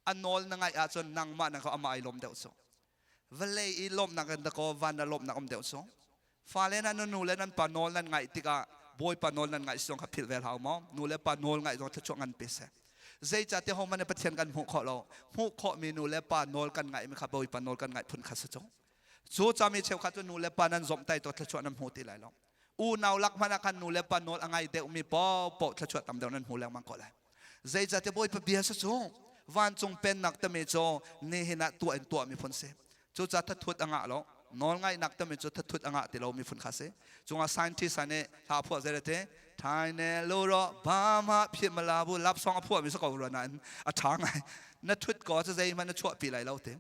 A nawl na ngaih ahcun nangmah na ko amah ai lawm deuh cu. Vawlei i lawmhnak in dakaw van ah lawmhnak um deuh cu. Fale hna nan nu le nan pa nawl nan ngaih tikah Bawipa nawl nan ngaih zong kha philh ve hlah maw? Nu le pa nawl ngaih zong thluachuah ngan pe seh. Zeicahtiah hohmanh nih Pathian kan hmuh khawh lo. Hmuh khawhmi nu le pa nawl kan ngaihmi kha Bawipa nawl kan ngaih phun kha si cu. Cu cami cheukhat cu nu le pa nan zomhtai to thluachuah nan hmu ti lai lo. Unau lak hmanh ah khan nu le pa nawl a ngai deuhmi paohpaoh thluachuah tam deuh nan hmu lengmang ko lai. Zeicahtiah Bawipa bia si cu vancung pennak timi cu nihin ah tuah in tuahmi phun si. Cucaah thathut a ngah lo. Nawlngaihnak timi cu thathut a ngah ti lo miphun kha si. Cungah scientist nih hla phuah zei te thai ne lo ro ba ma phit ma la bu lap song a phuah mi sa ko rua nain a ṭha ngai. Na thut ko cu zeihmanh na chuahpi lai lo te.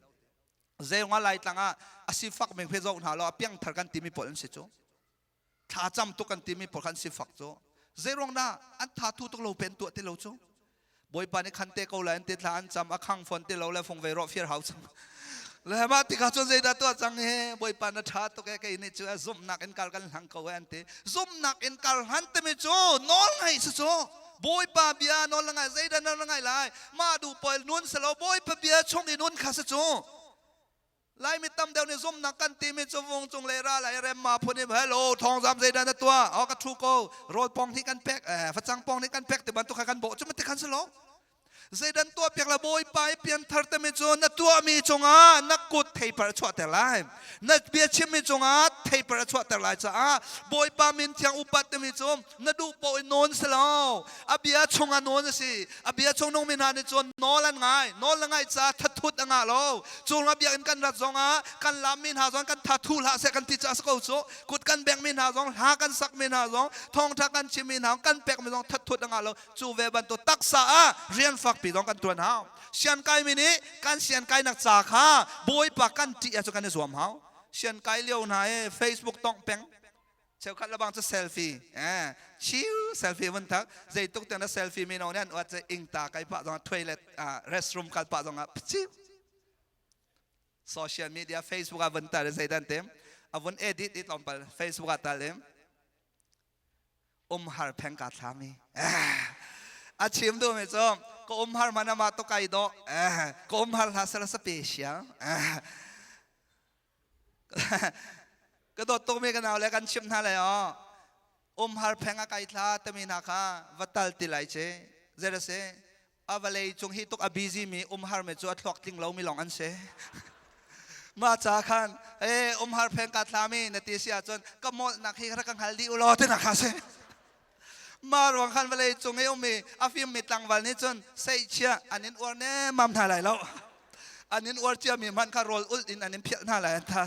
Zeirunga lai tlang ah a sifak meng phe zoh hna lo a piangthar kan timi pawl an si cu. Thla cam tuk kan timi pawl khan sifak cu. Zeiruang dah an tha thu tuk lo pen tuah ti lo cu. Bawipa nih khan te ko lai an ti thla an cam a khang fawn ti lo le fung ve rawh fir hau cang. Le mah tikah cun zeidah tuah cang he Bawipa na ṭha tuk e kei nih cu zumhnak in kal kan hlang ko e an ti. Zumhnak in kal hlan timi cu nawl ngaih si cu. Bawipa bia nawl na ngai zeidah na ngai lai mah duh pawl nun si lo Bawipa bia chung i nun kha si cu. Laimi tam deuh nih zumhnak kan timi cu vung cung le ral ai rem ma phun in hello thawngzam zeidah na tuah oh ka thu ko rawl pong nih kan pek eh facang pong nih kan pek ti bantuk kha kan bawh cu ma ti khan si lo zeidan tuah piak la bawipa i pianthar timi cu na tuahmi cungah na kut theipar a chuahter lai na bia chimmi cungah theipar a chuahter lai caah bawipa min thiang upat timi cu na duh paoh in nawn si lo a bia chungah nawn a si a bia chung nungmi hna nih cun nawl an ngai nawl na ngaih caah thathut a ngah lo cu biakinn kan rat zongah kan lammi hna zong kan thathu hlah seh kan ti caah si ko cu kut kan bengmi hna zong hla kan sakmi hna zong thawngtha kan chimmi hna kan pekmi zong thathut a ngah lo cu ve bantuk taksa ah rian fakpi zong kan tuan hau sian kaimi nih kan sian kainak ca kha bawipa kan ṭih ahcun kan i zuam hau sian kai lio hna i Facebook tongh peng cheukhat lebang cu selfie eh chiu selfie vun thak zeituk tiang na selfie mi no nih an uat ingta kai pah zongah toilet restroom kal pah zongah pchiu social media Facebook ah vun tar zeidan tem a vun edit i tlawmpal Facebook ah tal im umhar pheng ka thlami a chim duhmi cu ka umhar man ama to kai do ka umhar hla sala special Ka dawt tukmi ka nau le kan chimh hna lai aw. Umhar pheng a kai thla timi hna kha va tal ti lai ce. Zei a si? A vawlei cung hi tuk a busy mi umhar mi cu a thluak tling lomi lawng an si. Mah ca khan eh umhar pheng ka thla mi na ti si ahcun ka molhnak hi rak ka hngal dih u law ti nak kha si. Mah ruang khan vawlei cung i ummi a fimmi tlangval nih cun seihchiah an in uar nemmam hna lai lo. An in uar ciami hmanh kha rawl ulh in an in phialh hna lai an tha.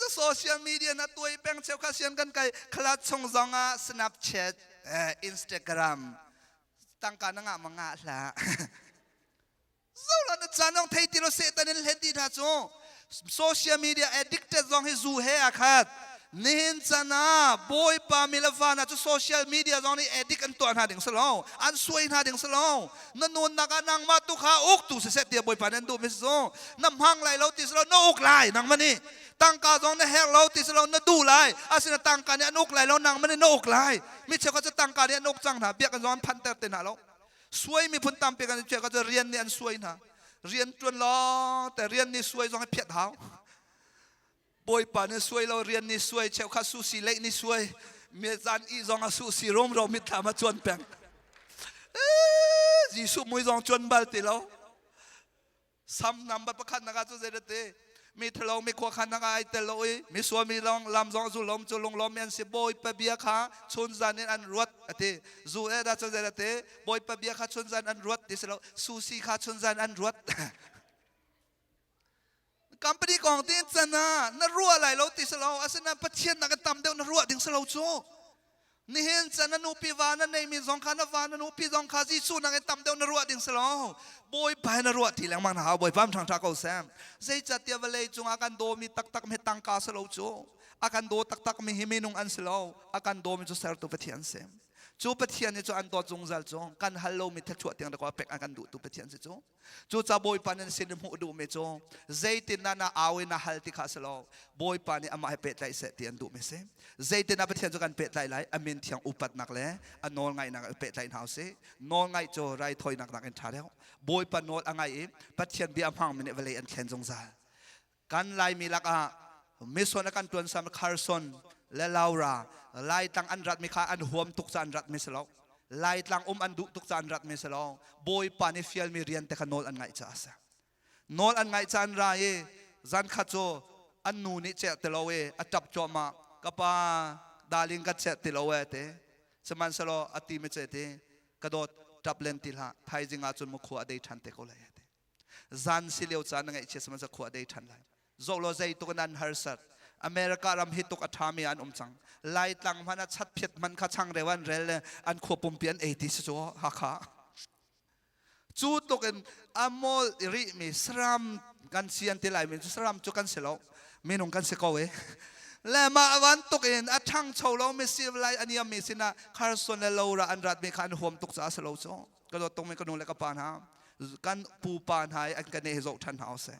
Social media na tuai peng cheukhat sian kan kai khalat chung zong ah Snapchat, Instagram tangka na ngah ma ngah hlah. Zola na caan zong thei ti lo Satan in hlen ti hna cu social media addicted zong hi zu he a khat nihin chan ah bawipa mi le fa hna cu social media zong nih addict an tuah hna ding si lo an suai hna ding si lo na nunnak ah nangmah tu kha uk tu siseh tiah bawipa nih an duh mi si cu na hmang lai lo ti si lo na uk lai nangmah nih tangka zong na herh lo ti si lo na duh lai asina tangka nih an uk lai lo nangmah nih na uk lai mi cheukhat cu tangka nih an uk cang hna biakinn zong an phanter te hna lo Suai miphun tampi kan i ka cu rian nih an suai hna. Rian ṭuan lawng te rian nih suai zong hi phiat hau. Bawipa nih suai lo rian nih suai cheukhat susi leih nih suai mi zan i zong a susi rumro mitthlam a cuan peng. Jesuh mui zong cuan bal ti lo. Sam number pakhat nak ah cu zei te mi thalo mi khua khan nak ah ai tel lo i mi sual mi long lam zong zu lom cu lunglawm mi an si. Bawipa bia kha chun zan in an ruat ati. Zu e da cu zei te Bawipa bia kha chun zan an ruat ti si lo, susi kha chun zan an ruat. Company kong tin can ah na ruah lai lo ti si lo, asinain Pathian nak in tam deuh na ruah ding si lo cu. Nihin can na nupi va na neimi zong kha, na va na nupi zong kha Jesuh nak in tam deuh na ruah ding si lo. Bawipa na ruah ti lengmang na hau. Bawipa ṭhang ṭha ko sem. Zeicahtiah vawlei cungah kan dawmi taktak mi tangka si lo cu. A kan daw taktak mi hi minung an si lo. A kan dawmi cu sertu Pathian si. Cu Pathian nih cu an dawt zungzal cu kan hal lomi thluachuah tiang rak pek an kan duhtu Pathian si cu. Cucaah Bawipa nan sin i hmuh duhmi cu zeitindah na au i na hal ti kha a si lo. Bawipa nih amah he pehtlaih seh ti an duhmi a si. Zeitindah Pathian cu kan pehtlaih lai? A min thiang upatnak le a nawl ngaihnak in pehtlaih hna usih. Nawl ngaih cu raithawinak nakin ṭha deuh. Bawipa nawl a ngaih i Pathian bia a hmangmi nih vawlei an thlen zungzal. Kan Laimi lakah mission a kan ṭuan sam Carson le Laura Laitlang an ratmi kha an huam tuk ca an ratmi si lo. Laitlang um an duh tuk ca an ratmi si lo. Bawipa nih fialmi rian te kha nawl an ngaih caah a si. Nawl an ngaih ca an ra i zan khat cu an nu nih cerh ti lo i a ṭap cuahmah. Ka pa darling, ka cerh ti lo e te. Sihmanhsehlaw a ti mi ce ti ka dawt, ṭap len ti hlah, thaizing ah cun mu khua a dei ṭhan te ko lai te. Zan si lio caan na ngaihchia sihmanhsehlaw khua a dei ṭhan lai. Zoh law zeituk in an harsat. America ram hi tuk a ṭhami an um cang. Laitlang hmanh ah chatphiat hmanh kha changreu an rel le an khua pumpi an ei ti si cu Hakha. Cu tluk in a mawl rihmi saram kan si an ti lai mi cu saram cu kan si lo. Minung kan si ko e. Le mah bantuk in a ṭhangcho lomi civilai a niammi sinah Carson le Laura an ratmi kha an huam tuk caah a si lo cu. Ka dawt tukmi ka nu le ka pa hna, kan pupa hna i an kan i zoh ṭhan hna usih.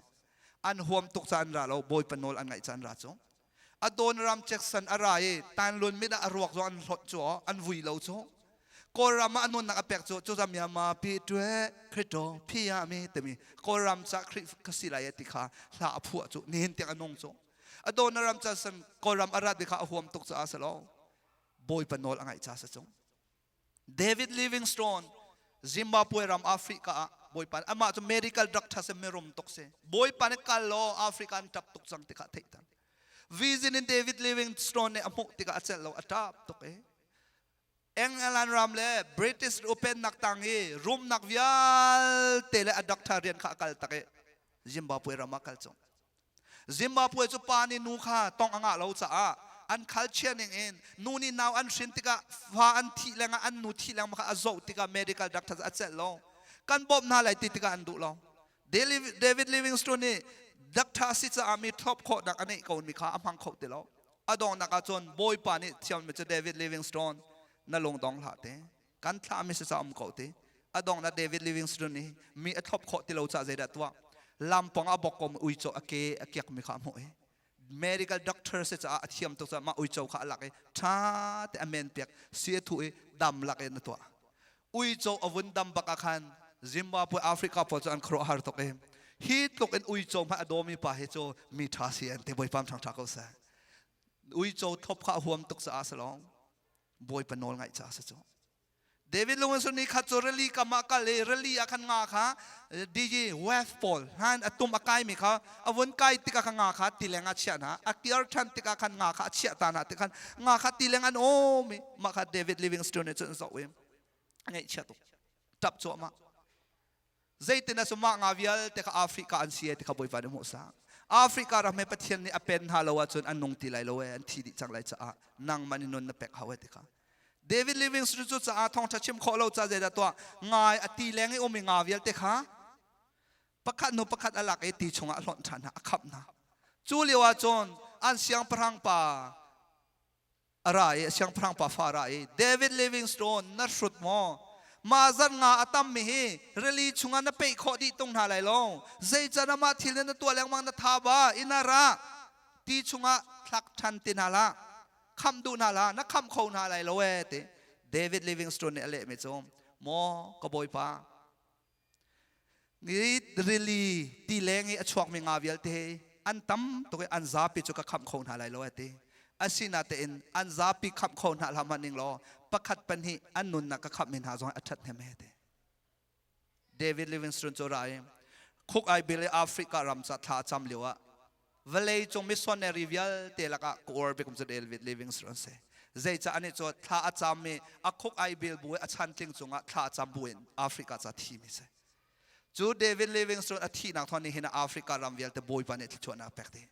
An huam tuk ca an ra lo, Bawipa nawl an ngaih ca an ra cu. Adoniram Jackson a ra i Tanlun mit ah a ruak zong an hlawt cu, an vui lo cu. Kawlram ah a nunnak a pek cu, cu Myanmar pi tue Krito phiya mi timi Kawlram ca Khrih ka si lai ti kha hla a phuah cu, nihin tiang a nung cu. Adoniram Jackson Kawlram a rat kha a huam tuk caah si lo, Bawipa nawl a ngaih ca si cu. David Livingstone, Zimbabwe ram Africa ah Bawipa amah cu medical doctor si, mirum tuk si. Bawipa nih kal law Africa an tap tuk cang ti kha theih tan. Vision in David Livingstone nih a hmuh tikah a celh lo, a tap tuk i England ram le British upennak tang i rumnak vialte le a doctor rian kha a kal tak i Zimbabwe ram ah kal cung. Zimbabwe cu pa nih nu kha tong a ngah lo caah an culture ning in nu nih nau an hrin tikah fa an thih lengah an nu thih lengmang kha a zoh tikah medical doctor a celh lo. Kan bawmh hna lai ti tikah an duh lo. David Livingstone nih doctor si caah mi thlop khawhnak a neih ko mi kha a hmang kho ti lo. A donghnak ah cun Bawipa nih thiammi cu David Livingstone, na lung dong hlah te. Kan thlahmi si ca um ko ti. A donghnak David Livingstone nih mi a thlop khawh ti lo caah zeidah tuah? Lampong a bok kom uico a ke a kiakmi kha a hmuh i medical doctor si caah a thiam tuk caah mah uico kha a lak i ṭha te a men piak si a thuh i dam lak in a tuah. Uico a vun dam bak ah khan Zimbabwe Africa pawl cu an khuaruahhar tuk i hi tluk in uico hmanh a dawmi pa hi cu mi ṭha si an ti. Bawipa ṭhang ṭha ko seh. Uico thlop kha a huam tuk caah si lo, Bawipa nawl ngaih caah si cu. David Lewis nih khat cu rili kam ah kal i rili ah khan nga kha digi wave pawl han a tum a kai mi kha a vun kai tikah kha nga kha tileng ah chiah hna, a kir ṭhan tikah khan nga kha a chiah ta hna tikhan nga kha tileng an um i mah kha David Livingstone nih cun zoh i a ngaihchia tuk, ṭap cuahmah. Zeitin a mah nga vialte kha Africa an si ti kha Bawipa nih hmuh sa. Africa ram he Pathian nih a pen hna lo ahcun an nung ti lai lo e, an thi dih cang lai caah nangmah nih nun na pek hau e ti kha. David Livingstone cu caah thawngṭha chim khawh lo ca zeidah tuah? Ngai a ti leng i um i nga vialte kha pakhat hnu pakhat a lak i ti chungah a hlonh ṭhan hna, a khamh hna. Cu lio ah cun an siangpahrang pa a ra i siangpahrang pa fa a ra i, "David Livingstone, na hrut maw? Mah zat nga a tammi hi rili chungah na peih khawh dih tung hna lai lo. Zeican ah mah thil na tuah lengmang? Na tha ba ina ra ti chungah thlak ṭhan ti hna hlah, khamh duh hna hlah, na khamh kho hna lai lo e," ti. David Livingstone nih a lehmi cu, "Maw ka bawipa, rili ti leng i a chuakmi nga vialte hi an tam tuk i an zapi cu ka khamh kho hna lai lo," a ti. "Asinain an zapi khamh kho hna hlah hmanh ning law pakhat pahnih an nunnak ka khamhmi hna zong a ṭhathnem he," ti. David Livingstone cu ra i Khuk ai bil i Africa ram ca thla a cam lio ah vawlei cung missionary vialte lakah ka uar bik cu David Livingstone si. Zeicah anih cu thla a cam i a khuk ai bil bu i a chantling cungah thla a cam bu in Africa ca thi mi si. Cu David Livingstone a thihnak thawng nih hin Africa ram vialte Bawipa nih thluachuahnak pek dih.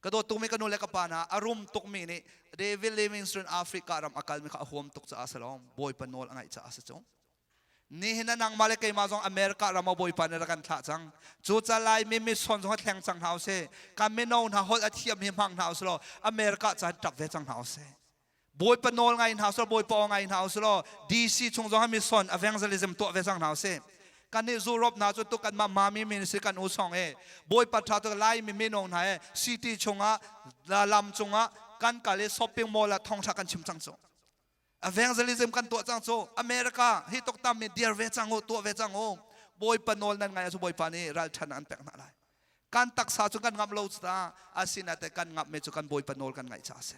Ka dawt tukmi ka nu le ka pa hna, a rum tukmi nih David Livingstone Africa ram a kalmi kha a huam tuk caah si lo, Bawipa nawl a ngaih caah si cu. Nihin ah nangmah le keimah zong America ram ah Bawipa nih rak kan thlah cang. Cu ca Laimi mission zong thleng cang hna usih. Kan mino hna holh a thiam hi hmang hna usih law America ca ṭap ve cang hna usih. Bawipa nawl ngai hna usih law Bawipa aw ngai hna usih law DC chung zong ah mission evangelism tuah ve cang hna usih. Kan nih Europe hna cu tuk kanmah mami ministry kan u song e Bawipa ṭha tuk Laimi mino hna he city chungah lam cungah kan kal i shopping mall ah thawngṭha kan chim cang cu. Evangelism kan tuah cang cu. America hi tok tam mi dir ve cang u, tuah ve cang u. Bawipa nawl nan ngai ahcun Bawipa nih ralṭhan an pek hna lai. Kan taksa cu kan ngamh lo ta, asinain kan ngamh mi cu kan Bawipa nawl kan ngaih caah a si.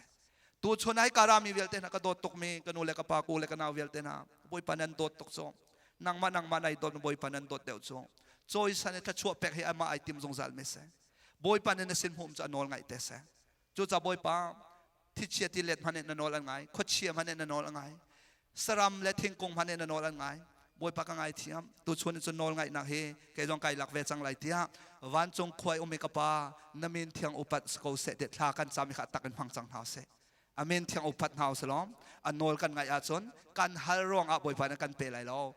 Tu chun ai kara mi vialte hna, ka dawt tuk mi ka nu le ka pa, ku le ka nau vialte hna, Bawipa nan dawt tuk cu. Nangmah nangmah nai dawt, Bawipa nan dawt deuh cu. Cawisan i thluachuah pek hi amah ai tim zungzal mi si. Bawipa nih na sin hmuh cu a nawl ngaih te seh. Cucaah Bawipa, thichia tilet hmanh in na nawl an ngai, khuachia hmanh in na nawl an ngai, saram le thingkung hmanh in na nawl an ngai. Bawipa, ka ngaithiam, tuchun cun nawl ngaihnak hi kei zong kai lak ve cang lai tiah vancung khua i um i ka Pa, na min thiang upat si ko seh tiah thla kan cam i kha tak in hmang cang hna seh. A min thiang upat hna usih law, a nawl kan ngaih ahcun kan hal ruangah Bawipa nih kan pe lai lo.